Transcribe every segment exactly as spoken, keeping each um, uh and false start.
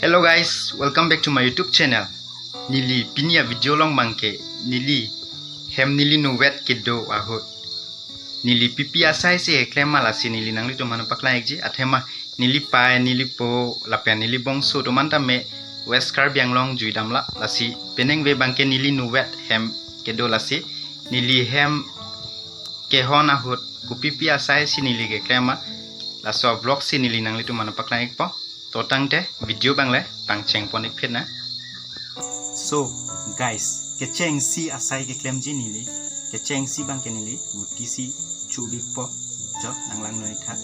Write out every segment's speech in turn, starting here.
Hello guys, welcome back to my YouTube channel. Neli pini a-video along abangke neli hem neli nuvet kedo ahut neli pipi asai si keklem ma lasi neli nanglitum aphan paklang-ikji. Athema neli pai, neli po lapen neli bongso atum an tame West Karbi Anglong juidamlo, lasi penang ave abangke neli nuvet hem kedo, lasi neli hem kehon ahut kopi pi asai si neli keklem ma, laso vlog si neli nanglitum aphan paklang-ikpo. To tangte video abang le pangcheng pon-ik phit nang. So guys, kechengsi asai keklemji neli, kechengsi abangke neli vuti si cho-ik po, jo nang langnon-ik tha.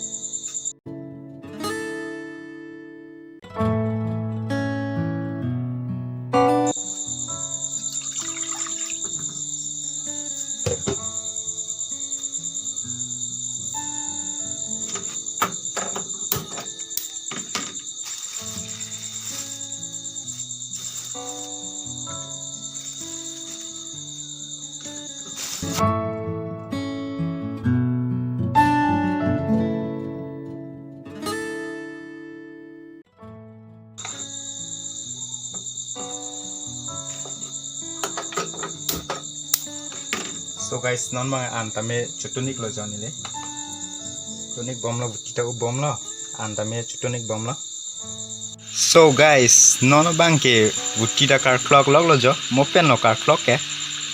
So guys, non abang an tame chotun-iklo jo neli. Tun-ik bomlo, vuti ta up bomlo, an tame chotun-ik bomlo. So guys, non abangke vuti ta karklok loklo jo, mo pen lo karklok ke.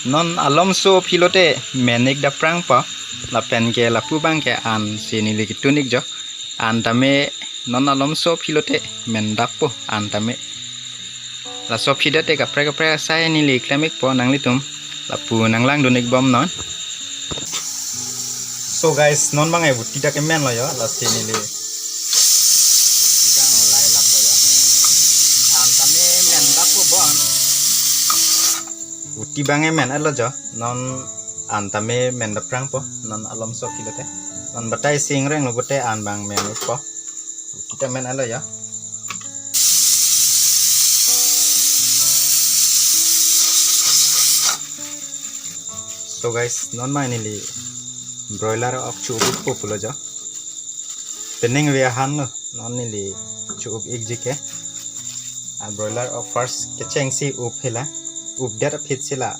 Non alomso aphi lote men-ik daprangpo, lapen ke lapu abangke an si neli ketun-ik jo. An tame non alomso aphi lote mendappo an tame. Laso aphi det te kaprek kaprek asai neli klem-ikpo, nanglitum lapu nang langdun-ik bomnon. So guys, non abang e vuti ta kemenlo jo, lasi neli vuti abang olai lappo jo. An tame mendappo bon. Vuti abang e men-etlo jo, non an tame men daprangpo, non alomso aphi lote. Non batai si ingrenglo pute an abang men-ikpo. Vuti ta men-etlo jo. So guys, non abang neli broiler ok cho-ikpo pulo jo. Penang ave ahan lo, non neli cho-ikji ke. A broiler ok first kechengsi up hela, updet aphi si la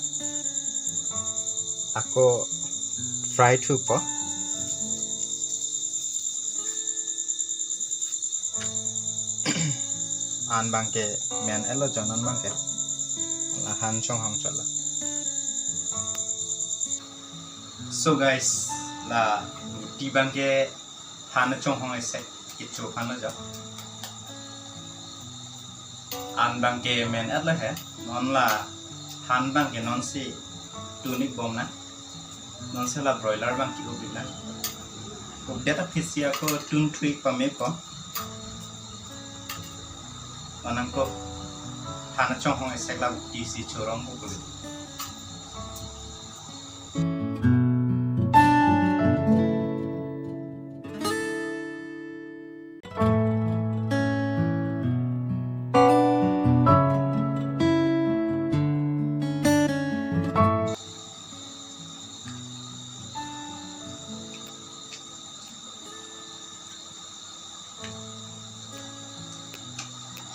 ako fry thupo. An abangke men-etlo jo non abangke. Ahan chonghong chotlo. So guys, la vuti abangke han chonghong isi kecho aphanlo jo. An abangke men-etlo he, non la han abangke non si tun-ik bomnang. Non si la broiler abang ke-up-iknang. Updet aphi si ako tun thu-ik pamepo. Anang ko han chonghong isi la vuti si chorong ko kulit.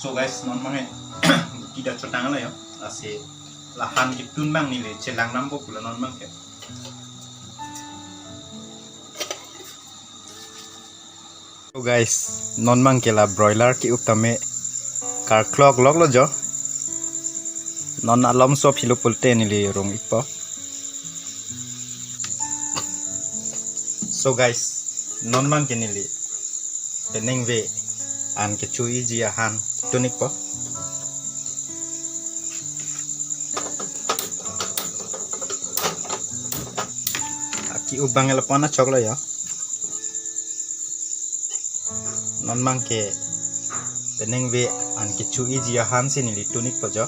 So guys, non abang e vuti ta chotanglo jo. Lasi la han ketun abang neli chelang nampo pulo non abangke. So guys, non abangke la broiler ke-up tame karklok loklo jo. Non alomso aphi lo pulote neli rung-ikpo. So guys, non abangke neli penang ave an kecho-ikji ahan tun-ikpo. Aki-up abang e lapu-an choklo jo. Non abangke penang ave an kecho-ikji ahan si neli tun-ikpo jo.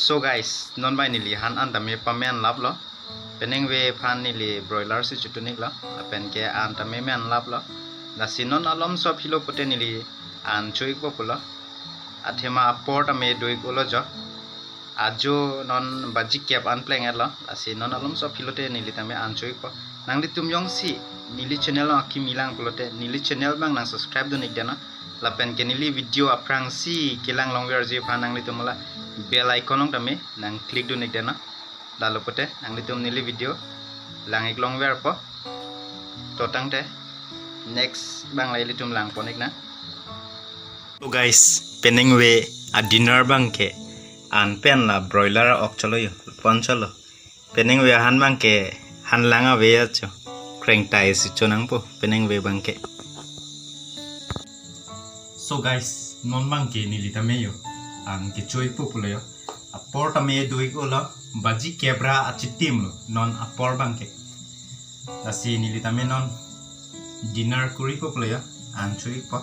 So guys, non bai neli han an tame pamenlaplo. Penang ve aphan neli broiler si chotun-iklo. Lapen ke an tame menlaplo. Lasi non alomso aphilo pute neli an cho-ikpo pulo. Athema apor tame do-ik-olo jo. Ajo non baji kep an pleng-etlo. Lasi non alomso aphilote neli tame an cho-ikpo. Nanglitum jongsi neli channel along akimi lang pulote neli channel abang nang subscribe dun-ik dei non. Lapen ke neli video aphrangsi kelang longverji aphan nanglitum la bell icon along tame nang click dun-ik dei non. Lalo pute nanglitum neli video lang-ik longverpo. To tangte next abang la ilitum langpon-ik nang. So guys, penang ve a dinner abang ke an pen la broiler ok cholo jo, pon cholo. Penang ve ahan abang ke han lang ave ya cho. Krengtai si cho nangpo penang ve abang ke. So guys, non abang ke neli tame jo an kecho-ikpo pulo jo. Apor tame do-ik-olo, baji kep ra achitim lo non apor abang ke. Lasi neli tame non dinner kuri-ikpo pulo jo, an cho-ikpo.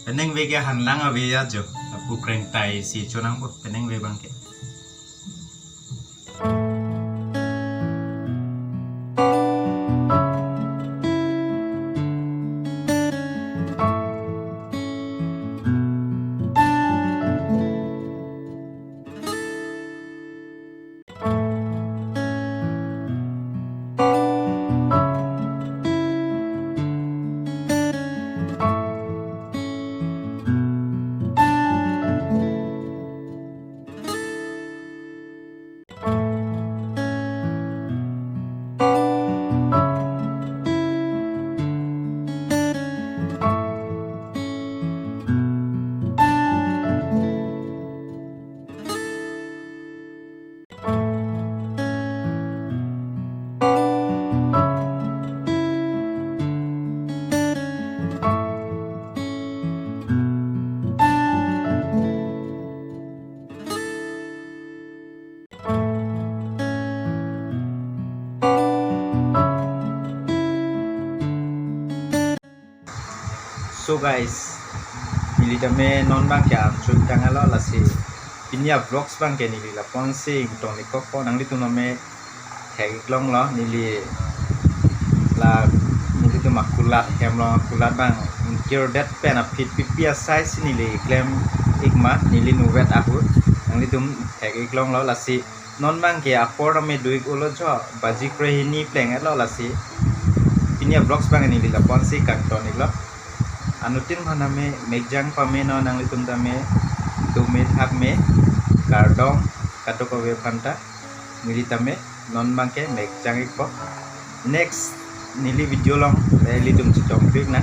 Penang ve ke han lang ave ya jo, lapu krengtai si cho nangpo penang ve abang ke. So guys, neli tame non abang ke an cho-ik tanglo, lasi pini avlogs abang ke neli lapu-an si ingtong-ik kok, nanglitum tame thek-ik longlo. Neli la nelitum akulat hem along akulat abang ingkirdet pen aphi pipi asai si neli klem-ik ma neli nuvet ahut, nanglitum thek-ik longlo. Lasi non abang ke apor tame do-ik-olo jo, baji krehini pleng-etlo. Lasi pini avlogs abang neli lapu-an si kangton-iklo. Anuttin aphan tame mekjang pame non nanglitum tame, dome thakme, kardom kadokave aphanta. Neli tame non abang ke mekjang-ikpo. Next neli video along le ilitum chetongpik nang.